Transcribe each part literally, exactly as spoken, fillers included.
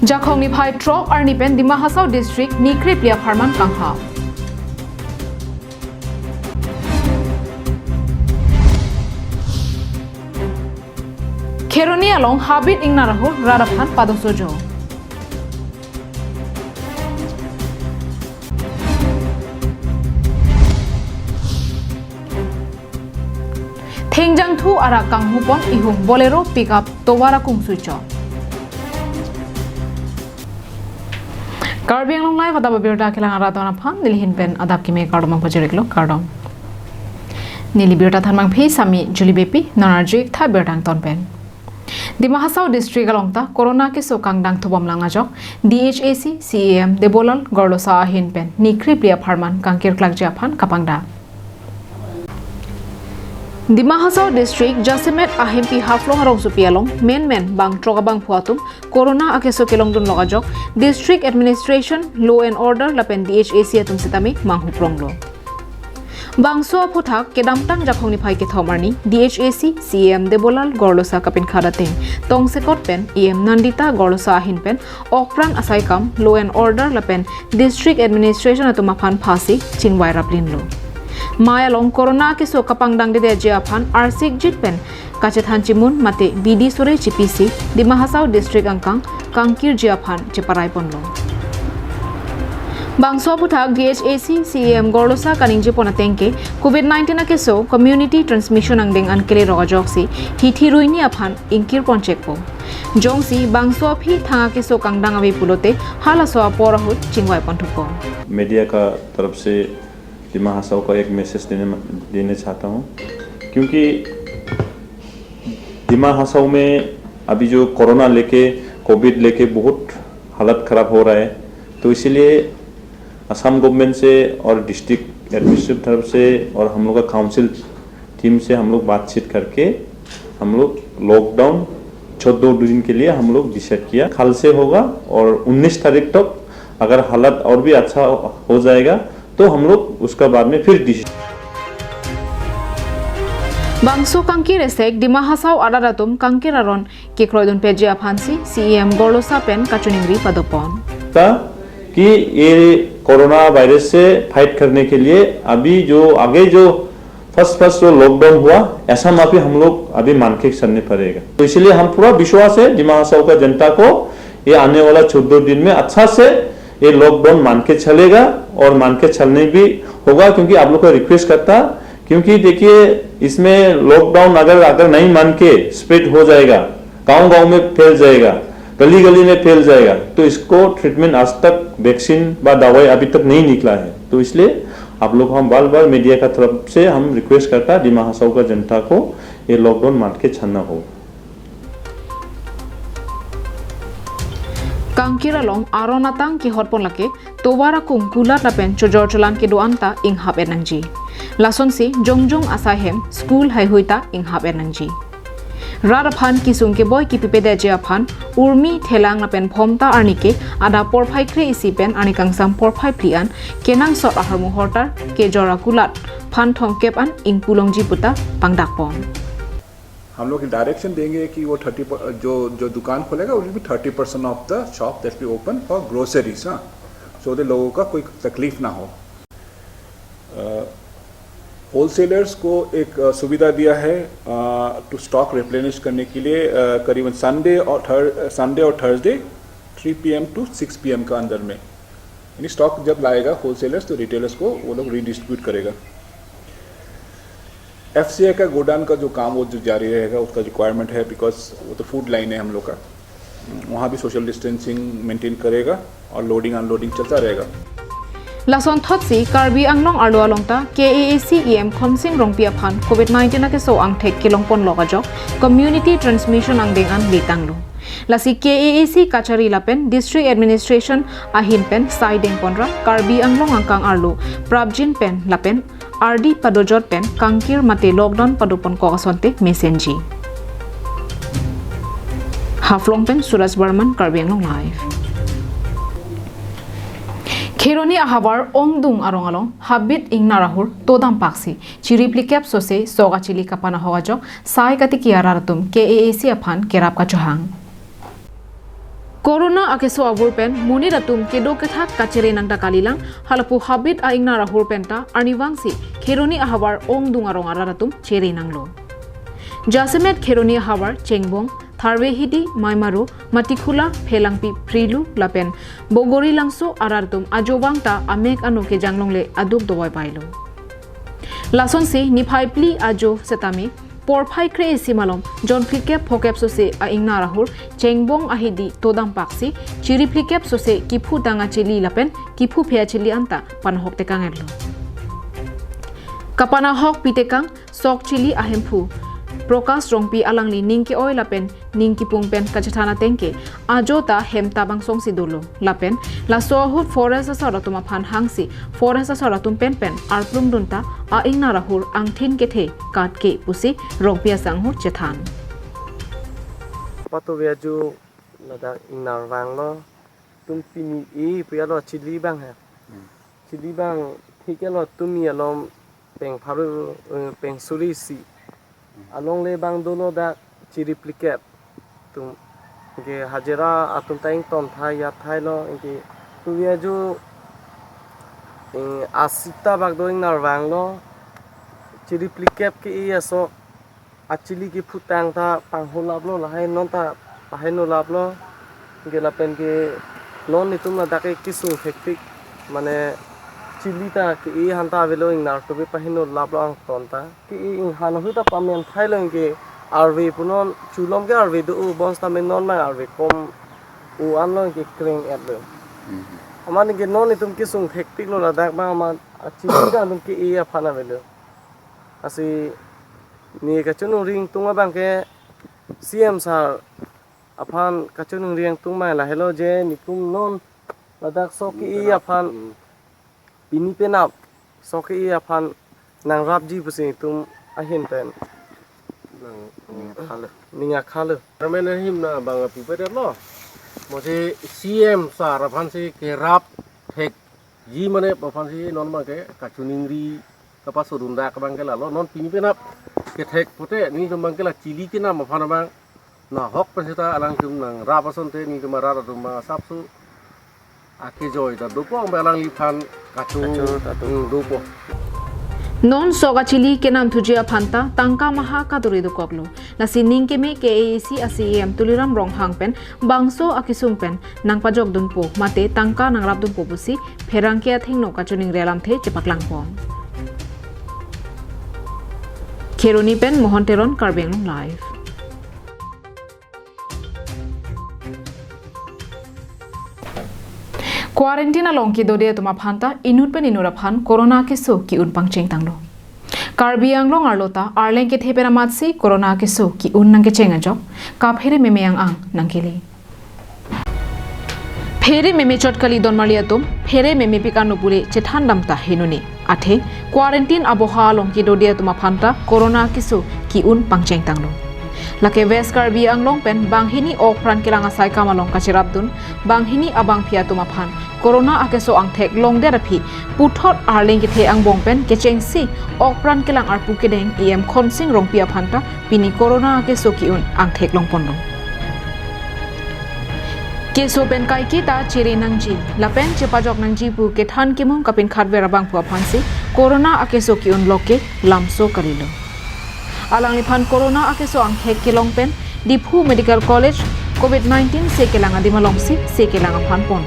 Jakhong niphai throk arni pen Dima Hasao District ni krephli apharman kangha. Kheroni along habit ingnar ahut rat aphan padosojo. Thengjangthu arak kanghupon ihum Bolero pickup tovar akung suichok. Karbi Anglong Live adap abirta kelang arat aphan nelihin pen adap keme kardom pajiriklo, kardom. Neli birta thanmangphi Sami Julie Beypi, non arju-ik tha birta angton pen. Dima Hasao District along ta Corona keso kangdang thubom lang ajok D H A C C E M Debolal Gorlosa ahin pen ni krephli apharman kangkirklakji aphan kapangdak. Dima Hasao District jasemet ahempi Haflong arongsopi along menmen bang throk abangphu atum Corona akeso kelongdun lok ajok District Administration, Law and Order lapen D H A C atum setame manghupronglo. Bangso aphuthak kedamtang Jakhong niphai kethom arni D H A C C E M Debolal Gorlosa kapinkhat ateng tongsekot pen E M Nandita Gorlosa ahin pen okpran asaikam Law and Order lapen District Administration atum aphan phasi chingvai raplinlo. Mei along Corona keso kapangdangdedetji aphan arsikjit pen kachethan chimun mate bidi sore chipisi Dima Hasao District angkang kangkirji aphan cheparai ponlo. Bangso aphuthak D H A C C E M Gorlosa kaningjepon ateng ke Covid nineteen akeso community transmission angdeng an kelerok ajoksi hithi ruini aphan ingkirpon chekpo. Jongsi bangso aphi thang akeso kangdang ave pulote halaso apor ahut chingvai ponthupo. Media का तरफ से दिमा हासाओ का एक मैसेज देने देने चाहता हूँ, क्योंकि दिमा हासाओ में अभी जो कोरोना लेके, कोविड लेके बहुत हालत ख़राब हो रहा है, तो इसीलिए असम गवर्नमेंट से और डिस्ट्रिक्ट एडमिनिस्ट्रेटिव तरफ से और हम लोग का काउंसिल टीम से हम लोग बातचीत करके हम लोग लॉकडाउन चौदह दिन के लिए हम लोग डिसाइड किया। कल से होगा और उन्नीस तारीख तक अगर हालत और भी अच्छा हो जाएगा तो हम लोग उसका बाद में फिर decision Bangso kangkir esek Dima Hasao arat atum kangkir aron kekroidun peji aphansi C E M Gorlosa pen kachiningri padopon. था कि ये कोरोना वायरस से फाइट करने के लिए अभी जो आगे जो फर्स्ट फर्स्ट जो लॉकडाउन हुआ, ऐसा में भी हम लोग अभी मान के चलने पड़ेगा। तो इसीलिए हम पूरा विश्वास है दिमा हासाओ का जनता को, ये आने वाला चौदह दिन में अच्छा से ये लॉकडाउन मान के चलेगा और मान के चलने भी होगा, क्योंकि आप लोग का रिक्वेस्ट करता, क्योंकि देखिए इसमें लॉकडाउन अगर अगर नहीं मान के स्प्रेड हो जाएगा, गांव गांव में फैल जाएगा, गली गली में फैल जाएगा, तो इसको ट्रीटमेंट आज तक वैक्सीन व दवाई अभी तक नहीं निकला है। तो इसलिए आप लोग हम बार बार मीडिया का तरफ से हम रिक्वेस्ट करता दिमा हासाओ का जनता को ये लॉकडाउन मान के चलना होगा। Kangkir along aron atang kehotpon lake tovar akung kulat lapen chojor cholang kedo-an ta inghap-et nangji. Lasonsi jongjong asai hem school haihui ta inghap-et nangji. Rat aphan kisung keboi kipipedetji aphan Urmi, Thelang lapen Phomta arni ke adap porphai kre-isi pen arni kangsam porphai phli an kenangsot ahormu hortar kejor akulat phan thomkep an ingpulongji puta pangdakpon. हम लोग डायरेक्शन देंगे कि वो थर्टी जो जो दुकान खोलेगा, will be thirty percent of the shop that be open for groceries, हाँ, so that लोगों का कोई तकलीफ ना हो। होलसेलर्स को एक अ, सुविधा दिया है टू स्टॉक रिप्लेनिश करने के लिए, अ, करीबन संडे और थर्ड संडे और Thursday three PM to six PM का अंदर में, यानी स्टॉक जब लाएगा होलसेलर्स तो रिटेलर्स को वो लोग रीडिस्ट्रीब्यूट करेगा। एफसीआई का गोडाउन का जो काम वो जो जारी रहेगा, उसका रिक्वायरमेंट है, बिकॉज वो तो फूड लाइन है हम लोग का। वहाँ भी सोशल डिस्टेंसिंग मेंटेन करेगा और लोडिंग अनलोडिंग चलता रहेगा। Lason thotsi Karbi Anglong arlo along ta K A A C E M Khomsing Rongpi aphan Covid nineteen akeso angthek kelongpon lok ajok community transmission angdeng an letanglo. Lasi K A A C kachari lapen District Administration ahin pen sai dengponra Karbi Anglong angkang arlo prapjin pen lapen ardi padojot pen kangkir mate lockdown padoponkok asonte mesenji. Haflong pen Suraj Barman, Karbi Anglong Live. Kheroni ahavar Ongdung arong along habit ingnar ahut todam paksi chiriplikep sose sok achili kapan ahok ajok sai katiki arat atum K A A C aphan kerap kachohang. Corona akeso avur pen monit atum kedo kethak kachere nang ta kalilang, halapu habit a-ingnar ahur penta arnivangsi Kheroni ahavar ongdung arong arat atum chere nanglo. Jasemet Kheroni ahavar Chengbong, Tharve Hidi, Maimaru, Matikhula, Phelangpi, Phrilu lapen Bogori Langso arat atum ajovang ta amek ano kejang longle aduk dovai pailo. Lasonsi niphai phli ajo setame porphai kre-isi malom jon phlikep phokep sose a-ingnar ahur Chengbong ahidi todam paksi chiri phlikep sose kiphu tang achili lapen kiphu phe achili anta panahok tekang etlo. Kapanahok pitekang sok chili ahemphu Prakash Rongpi alangli ning ke-oi lapen ning kipung pen kachethan ateng ke ajo ta hem ta bangsongsi dolo. Lapen laso ahut forest asar atum aphan hangsi forest asar atum pen pen arplung dun ta a-ingnar ahur angthin kethe kat ke pusi Rongpi asang ahut chethan. Patuve ajo ladak ingnar vanglo, tum pini e puya lo chili bang ha. Hmm. Chili bang thik lo tumi alom peng pharu, eh, peng suri si. Alongle bang dolo dak chiri phlikep. Tum ke hajira atum ta ington thai ya thai lo ke tuya ju, eh, asita bak do ingnar vanglo. Chiri phlikep ke iya sok achili kiphu tang ta panghu laplo, lahai non ta paheno laplo. Ke lapen ke non netum ladak ke kesung hektik, mane chili ta ke-e han ta avelo, ingnar tubi paheno laplo angton ta. Ke-e inghan ahu ta pamen thailo ke arve punon chulom ke arve do u bons ta men non ma arve kom u anlo ke kreng etlo. Mhm. Amat ke non netum kesung hektik lo ladak bang amat chili ta netum ke-e aphan avelo. Lasi ne kachiningri ingtung abang ke C M sir aphan kachiningri ingtung mai lahelo je netum non ladak sok ke-e aphan, hmm, pini penap sok ke-e aphan nangrapji pusi netum ahin pen nang, ning akhalo. Ning akhalo. Ramen him na bang api pedet lo. Mosi C M sir aphan si kerap thekji mane aphan si non bang ke kachiningri kapasodun dak bang ke lalo non pini penap kethek pute netum bang ke la chili kenam aphan bang nahok pen seta alangtum nangrap asonte netum arat atum bang asapso akejoi ta dopo bang alangliphan kacho, kacho ta do, hmm, dopo. Non sok achili kenam thuji aphan ta tangka maha kaduri dokoklo. Lasi ning keme K A A C a C E M Tuliram Ronghang pen bangso akesung pen nangpajok dunpo mate tangka nangrap dunpo pusi pherangke athengno kachiningri alamthe chepaklangpon. Kheroni pen Mohon Teron, Karbi Anglong Live. Quarantine along kedode atum aphan ta inut pen inut aphan corona keso ke-un pangcheng tanglo. Karbi Anglong arlo ta arleng kethe pen amatsi corona keso ke-un nangkecheng ajok kaphere meme ang-ang nangkele. Phere meme chot kali don marli atum, phere meme pik ano pule chethan dam ta henone. Athe quarantine aboha along kedode atum aphan ta corona keso ke-un pangcheng tanglo. Lake West Karbi Anglong pen banghini ok pran kelang asai kam along kacherap dun banghini abangpi atum aphan corona akeso angthek longdet aphi puthot arleng kethe angbong pen kechengsi ok pran kelang arpu kedeng E M Khonsing Rongpi aphan ta pini corona akeso ke-un angthek longponlo. Keso pen kaike ta chere nangji lapen chepajok nangji pu kethan kemung kapin khatver abangphu aphansi corona akeso ke-un lok ke lamso kalilo. Alangliphan corona akeso angthek kelong pen Diphu Medical College covid nineteen se kelang adim alongsi se kelang aphan pon.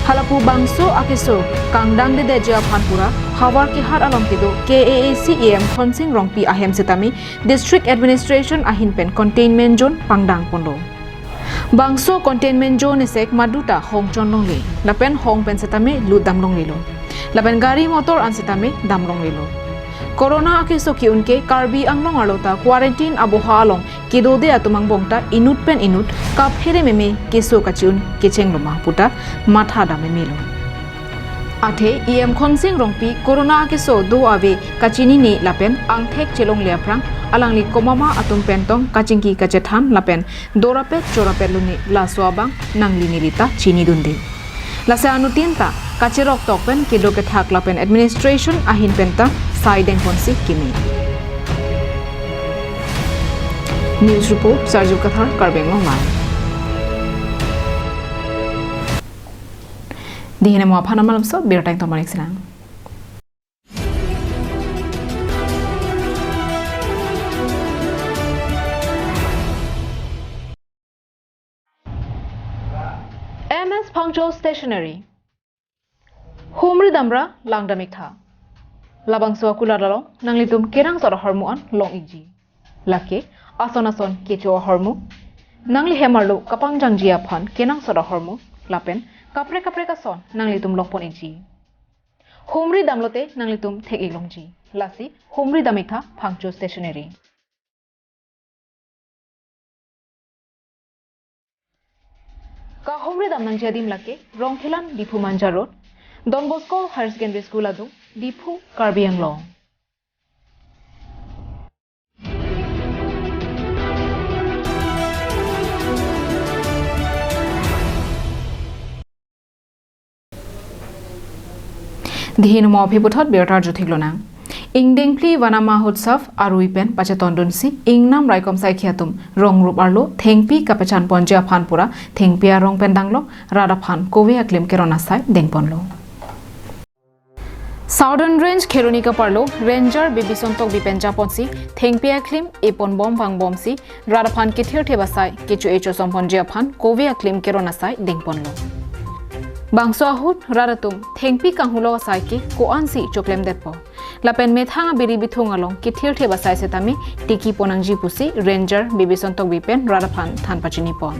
Halapu bangso akeso kangdang dedetji aphan pura havar kehat along kedo K A A C E M Khonsing Rongpi ahem setame District Administration ahin pen containment zone pangdang ponlo. Bangso containment zone esek maduta hong chon longle, lapen hong pen setame lut dam longlelo, lapen gari motor an setame dam longlelo. Corona akeso ke-un ke Karbi Anglong arlo ta quarantine aboha along kedode atum angbong ta inut pen inut kaphere meme keso kache-un kechenglo ma puta matha dam memelo. Athe E M Khonsing Rongpi corona akeso do ave kachinine lapen angthek chelongle aphrang alangli komat atum pen tong kachingki kachethan lapen dorapet chorapet lone laso abang nangli neli ta chini dunde. Lasi anuttin ta kacherok tok pen kedo kethak lapen administration ahin pen ta sai dengponsi keme. News report, Sarju Kathar, Karbi Anglong Live. Dihine mo aphan amalomso birta ington manik sinang. M S Phangcho Stationery. Humri damra langdam iktha. Labangso akulat along nanglitum kenangsot ahormu an long ikji. Lake ason ason kecho ahormu, nangli hem arlo kapangjangji aphan kenangsot ahormu, lapen kaprek kaprek ason nanglitum longpon ikji. Humri damlote nanglitum thek-ik longji. Lasi humri dam iktha Phangcho Stationery. Kahumri dam nangji adim lake Rongkhelan Diphu Manja Road, Don Bosco Higher Secondary School adung, Diphu, Karbi Anglong. Dihine mo aphi puthot birta arju thik lonang. Ingdeng phli Vanama Utsav arui pen pachetondunsi ingnam raikom saikhi atum rong rup arlo thengpi kapechan ponji aphan pura thengpi arong pen danglok rat aphan kove aklim keron asai dengponlo. Southern Range Kheroni kaparlo Ranger Bibison Tokbi pen japonsi thengpi aklim epon bom vangbomsi rat aphan kethir thep asai kecho-e chosom ponji aphan kove aklim keron asai dengponlo. Bangso ahut rat atum thengpi kanghulok asai ke ko-ansi choklemdetpo, lapen methang abiri bithung along kethir thep asai setame tiki pon nangji pusi Ranger Bibison Tokbi pen rat aphan than pachinipon.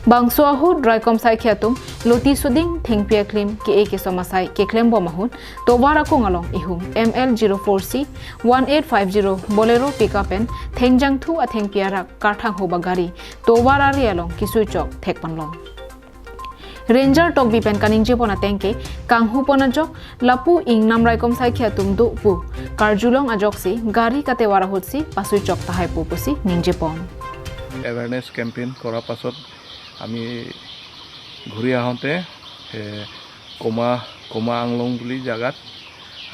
Bangso ahut raikom saikhi atum loti suding thengpi aklim ke-e kesom asai keklembom ahut tovar akung along ihum M L zero four C one eight five zero Bolero pickup pen thengjangthu athengpi arak karthanghup agari tovar ari along kesuichok thekponlo. Ranger Tokbi pen kaningjepon ateng ke kanghupon ajok lapu ingnam raikom saikhi atum do pu karjulong ajoksi gari katevar ahutsi pasuichok tahai pu pusi ningjepon. Awareness campaign কৰাৰ পাছত আমি ঘূৰি আহোঁতে, এ, কমা, কমা আংলং বুলি জাগাত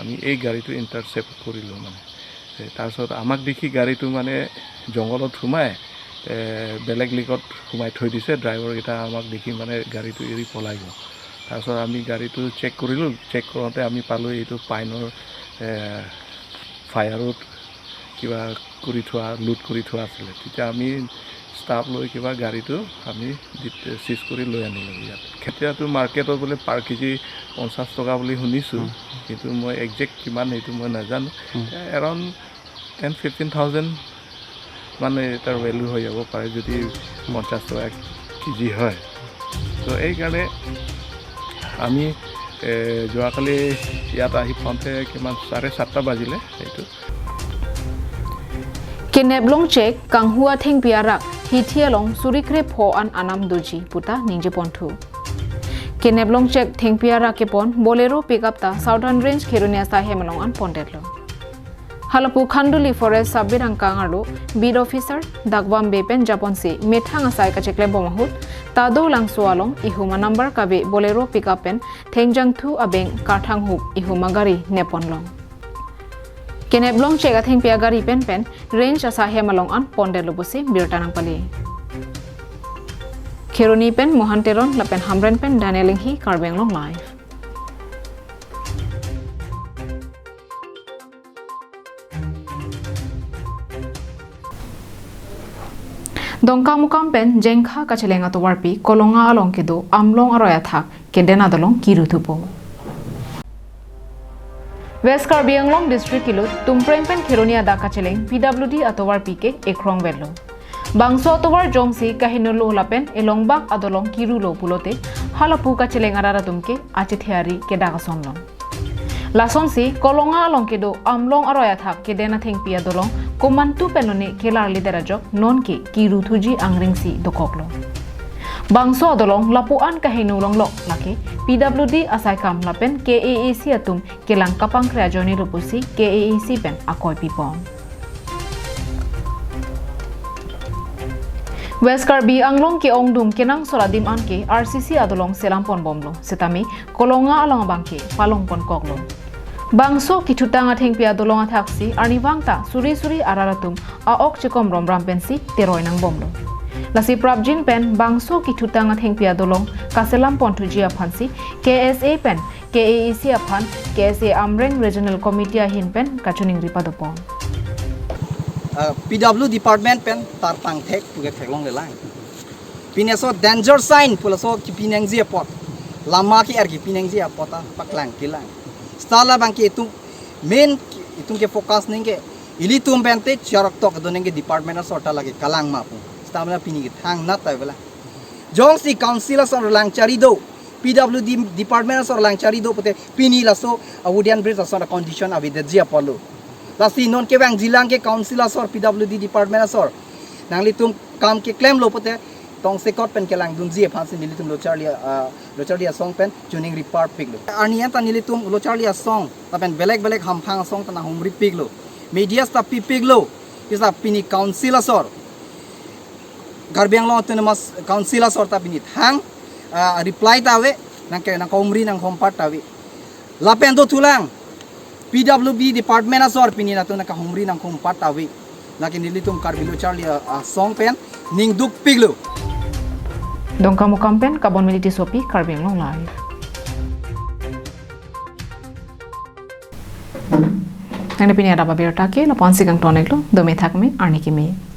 আমি এই গাড়ীটো ইণ্টাৰচেপ্ট কৰিলোঁ মানে। এ, তাৰপিছত আমাক দেখি গাড়ীটো মানে জংঘলত সোমাই, এ, বেলেগ লিকত সোমাই থৈ দিছে। ড্ৰাইভাৰকেইটা আমাক দেখি মানে গাড়ীটো এৰি পলাই গ'ল। তাৰপিছত আমি গাড়ীটো চেক কৰিলোঁ। চেক কৰোঁতে আমি পালোঁ এইটো পাইনৰ, এ, ফায়াৰউড কিবা কৰি থোৱা, লুট কৰি থোৱা আছিলে। তেতিয়া আমি ষ্টাফ লৈ কিবা গাড়ীটো আমি চিজ কৰি লৈ আনিলোঁ ইয়াত। এতিয়াতো মাৰ্কেটত বোলে পাৰ কেজি পঞ্চাছ টকা বুলি শুনিছোঁ, হুম। কিন্তু মই একজেক্ট কিমান সেইটো মই নাজানো। হুম। এ, এৰাউণ্ড টেন ফিফটিন থাউজেণ্ড মানে তাৰ ভেলু হৈ যাব পাৰে যদি হুম। পঞ্চাছ টকা এক কেজি হয়। তো এইকাৰণে আমি, এ, যোৱাকালি ইয়াত আহি পাওঁতে কিমান চাৰে সাতটা বাজিলে এইটো। Kenep longchek kanghu athengpi arak hithi along suri krepho an anam doji puta ningjeponthu. Kenep longchek thengpi arak kepon Bolero pickup ta Southern Range Kheroni asai hem along an pondetlo. Halapu Khanduli Forest Sub Beat angkang arlo Beat Officer Dagwam Bey pen japonsi methang asai kacheklembom ahut Tado Langso along ihum anumber kave Bolero pickup pen thengjangthu abeng karthanghup ihum agari nepponlong. Kenep longchek athengpi agari pen pen Range asai hem along an pondetlo pusi birta nangpale. Kheroni pen Mohan Teron lapen Hamren pen Daniel Enghi, Karbi Anglong Live. Dongkamukam pen Jengkha kacheleng atovarpi Kolonga along kedo Amlong aroi athak keden adolong kiru thupo. West Karbi Anglong District kilut Tumpreng pen Kheroni adak kacheleng P W D atovarpi ke ekrong velo. Bangso atovar jongsi kahinulo lapen elongbak adolong kirulo pulote halapu kacheleng arat atum ke achethe ari kedak asonlong. Lasonsi Kolonga along kedo Amlong aroi athak keden athengpi adolong komantu pen lone kelarlidet ajok nonke kiru thuji angrengsi dokoklo. Bangso adolong lapu-an kahinu longlok lake P W D asai kam lapen K A A C atum kelang kapangkre ajoinelo pusi K A A C pen akoi pipon. West Karbi Anglong ke-ongdung kenangsot adim anke R C C adolong selam ponbomlo. Setame Kolonga along abangke palong ponkoklo. Bangso kithutang athengpi adolong athaksi arnivang ta suri suri arat atum a-ok chekom romram pensi teroi nangbomlo. Lasi prapjin pen bangso kithutang athengpi adolong kaselam ponthuji aphansi K S A pen K A A C aphan K S A Amreng Regional Committee ahin pen kachiningri padopon. Uh, P W D department pen tarpang thek puke theklonglelang. Pine so danger sign pu laso kipi nangji apot. Lama ke-er kipi nangji apot ta paklang kilang. Seta labang ke itum main itum ke focus nangke ilitum pen te charok tok do nangke department asor ta lake kalang ma pu. Seta mala pini kethang nat ta bela. Jongsi council asor lang chari do, P W D department asor lang chari do pute pini laso a wooden bridge asor condition avedetji apotlo. Lasi non kevangjilang ke council asor P W D department asor. Nanglitum kam keklemlo pute tongsekot pen kelangdunji aphansi nelitum locharli, ah, locharli asong pen chiningri parpiklo. Arni anta nelitum locharli asong lapen belek belek hamphang asong ta nanghumripiklo. Media ta pipiklo. Kisa pini council asor, Karbi Anglong Autonomous Council asor ta pini thang, ah, reply ta ave, nangke nangkahumri nangkahumpat ta ave. Lapen dothulang, P W D department asor pini nangtum nangkahumri nangkahumpat ta ave. Lake nelitum Karbi locharli, ah, asong pen ningdukpiklo. Dongkamukam pen Kabon Mili Tissopi, Karbi Anglong Live. Nangli pini adap abirta ke lapu-ansi kangton-iklo, dome thakme, arni keme.